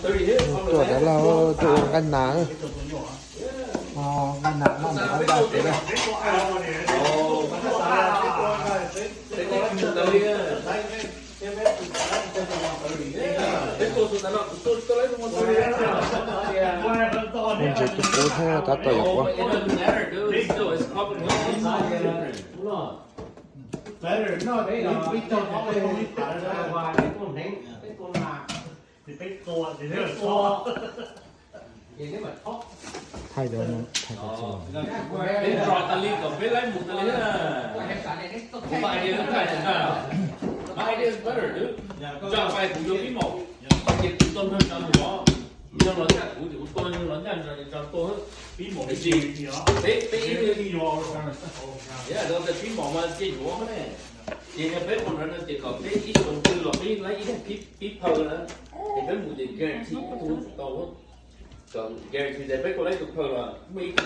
Tuaj dab laug tuaj ua nqaij nas. Nqaij nas noj ntawm nqaij dag peb dag. Ntses tus qub thiab tab tom yog quav. Thaij, thaij. Peb tso tas li kom peb laib mus tas li na. Kuv mas idea thaij na. My idea is better, dude. Tso pais kuv yuav pib maum. Ces kuv tau nrog tso mus os. Yog los ncaj kuv ces kuv tau, yog los ncaj tso tuaj pib maum li tsis. Peb, peb ib, yeah, los tias pib maum mas ces yuav ne. Ces yog peb mus no ces kom peb ib xyoo twg los peb laib ib daim pib, pib phaw na. Ces peb mus ces guarantee ib tug tau, guarantee tias peb kuj laib tus phaw los muaj ib tug